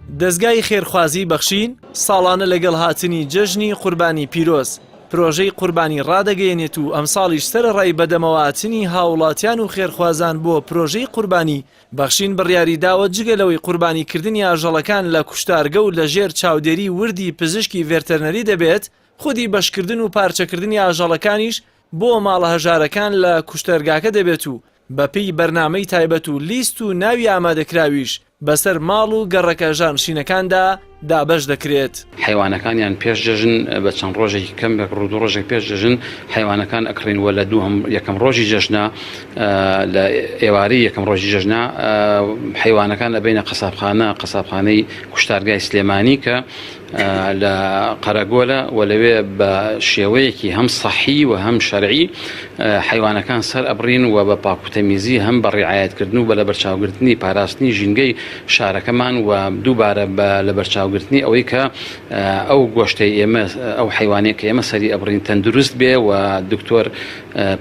دەزگای خێرخوازی بەخشین ساڵانە لەگەڵ هاتنی جەژنی قوربانی پیرۆز، پرۆژەی قوربانی ڕادەگەیەنێت و ئەمساڵیش سەرەڕای بەدەمەوەهاتنی هاوڵاتیان و خێرخوازان بۆ پرۆژەی قوربانی بەخشین بڕیاری داوە جگە لەوەی قوربانیکردنی ئاژەڵەکان لە کوشتارگە و لەژێر چاودێری وردی پزیشکی ڤێرتەرنەری دەبێت، خودی بەشکردن و پارچەکردنی ئاژەڵەکانیش بۆ ماڵە هەژارەکان لە کوشتەرگاکە دەبێت و بەپێی بەرنامەی تایبەت و لیست و ناوی ئامادەکراویش بەسەر ماڵ و گەڕەکە ژانشینەکاندا دابەش دەکرێت. حەیوانەکانیان پێش جەژن بە چەند ڕۆژێکی کەم یەک ڕۆژ دوو ڕۆژێک پێش جەژن حەیوانەکان ئەکڕین و لە دووهەم یەکەم ڕۆژی جەژنە لە ئێوارەی یەکەم ڕۆژی جەژنە حەیوانەکان ئەبەینە قەسابخانە قەسابخانەی کوشتارگای سلێمانی کە لە قەرەگۆلە و لەوێ بە شێوەیەکی هەم سەحی و هەم شەرعی حەیوانەکان سەر ئەبڕین و بە پاکوتەمیزی هەم بە ڕیعایەتکردن و بە لەبەرچاوگرتنی پاراستنی ژینگەی شارەکەمان و دووبارە بە لەبەرچاوگرتنی ئەوەی کە ئەو گۆشتەی ئێمە ئەو حەیوانەی کە ئێمە سەری ئەبڕین تەندروست بێ و دکتۆر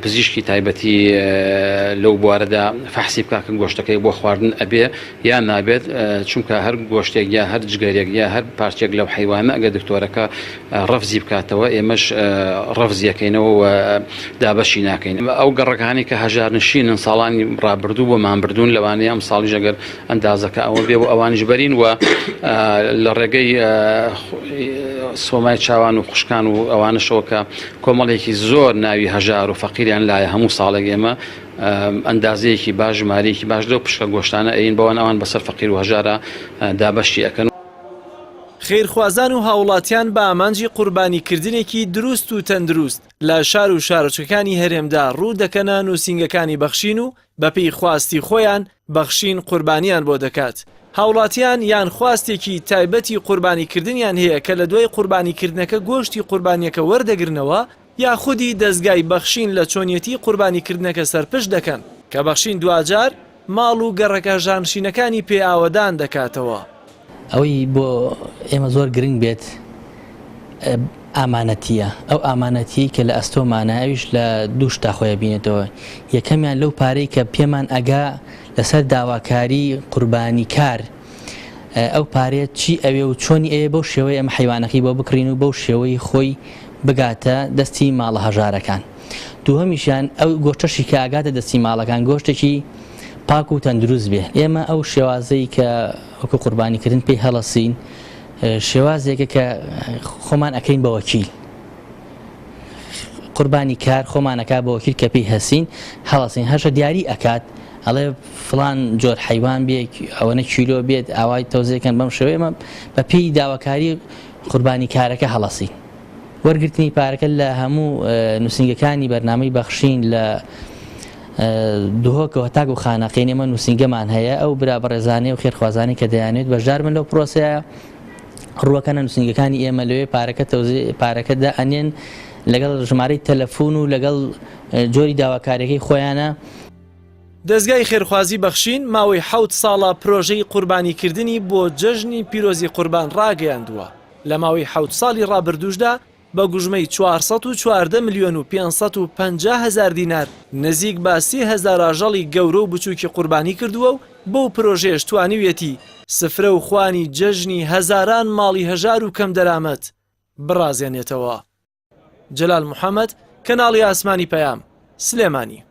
پزیشکی تایبەتی لەو بوارەدا فەحسی بکا کە گۆشتەکەی بۆ خواردن ئەبێ یان نابێت چونکە هەر گۆشتێک یا هەر جگەرێک یا هەر پارچێک لەو حەیوانە ئەگەر دکتۆرەکە ڕەفزی بکاتەوە ئێمەش ڕەفزی ئەکەینەوە و دابەشی ناکەین. ئەو گەڕەکانەی کە هەژارنشینن ساڵانی ڕابردوو بۆمان بردوون لەوانەیە ئەمساڵیش ئەگەر ئەندازەکە ئەوە بێ و ئەوانیش بەرین و لە ڕێگەی سۆمای چاوان و خوشکان و ئەوانەشەوە کە کۆمەڵێکی زۆر ناوی هەژار و فەقیریان لایە هەموو ساڵێک ئێمە ئەندازەیەکی باش ژمارەیەکی باش لەو پشکە گۆشتانە ئەین بەوان ئەوان بەسەر فەقیر و هەژارا دابەشی ئەکەن. خێرخوازان و هاوڵاتیان بە ئامانجی قوربانیکردنێکی دروست و تەندروست لە شار و شارۆچکەکانی هەرێمدا ڕوو دەکەنە نووسینگەکانی بەخشین و بەپێی خواستی خۆیان بەخشین قوربانیان بۆ دەکات. هاوڵاتیان یان خواستێکی تایبەتی قوربانیکردنیان هەیە کە لە دوای قوربانیکردنەکە گۆشتی قوربانیەکە وەردەگرنەوە یا خودی دەزگای بەخشین لە چۆنیەتی قوربانیکردنەکە سەرپشت دەکەن، کە بەخشین دواجار ماڵ و گەڕەکە هەژارنشینەکانی پێ ئاوەدان دەکاتەوە. ئەوەی بۆ ئێمە زۆر گرنگ بێت ئامانەتییە، ئەو ئامانەتییەی کە لە ئەستۆمانە ئەویش لە دوو شتا خۆی ئەبینێتەوە، یەکەمیان لەو پارەی کە پێمان ئەگا لەسەر داواکاری قوربانیکار ئەو پارەیە چی ئەوێ و چۆنی ئەوێ بەو شێوەیە ئێمە حەیوانەکەی بۆ بکڕین و بەو شێوەی خۆی بگاتە دەستی ماڵە هەژارەکان. دووهەمیشیان ئەو گۆشتەشی کە ئەگاتە دەستی ماڵەکان گۆشتێکی پاک و تەندروست بێ. ئێمە ئەو شێوازەی کە وەکو قوربانیکردن پێی هەڵەسین شێوازێکە کە خۆمان ئەکەین بە وەکیل. قوربانی کار خۆمان ئەکا بە وەکیل کە پێی هەسین هەڵەسین هەشە دیاری ئەکات ئەڵێ فڵان جۆر حەیوان بێ ئەوەنە کیلۆ بێت ئاوای تەوزێکەن بەم شێوەیە ئێمە بە پێی داواکاری قوربانی کارەکە هەڵەسین. وەرگرتنی پارەکە لە هەموو نووسینگەکانی بەرنامەی بەخشین لە دهۆکەوە تاکو خانەقین ئێمە نووسینگەمان هەیە ئەو برا بەڕێزانەی و خێرخوازانەی کە دەیانوێت بەشدار بن لەو پرۆسەیە ڕووەکەنە نووسینگەکانی ئێمە لەوێ پارەکە تەوزی پارەکە دائەنێن لەگەڵ ژمارەی تەلەفۆن و لەگەڵ جۆری داواکاریەکەی خۆیانە. دەزگای خێرخوازی بەخشین ماوەی حەوت ساڵە پرۆژەی قوربانیکردنی بۆ جەژنی پیرۆزی قوربان ڕاگەیاندووە، لە ماوەی حەوت ساڵی ڕابردووشدا بە گوژمەی 414 ملیۆن و 550 هەزار دینار نزیک بە 3000 ئاژەڵی گەورە و بچووکی قوربانی کردووە و بەو پرۆژەیەش توانیویەتی سفرە و خوانی جەژنی هەزاران ماڵی هەژار و کەمدەرامەت بڕازێنێتەوە. جەلال محەمەد، کەناڵی ئاسمانی پەیام، سلێمانی.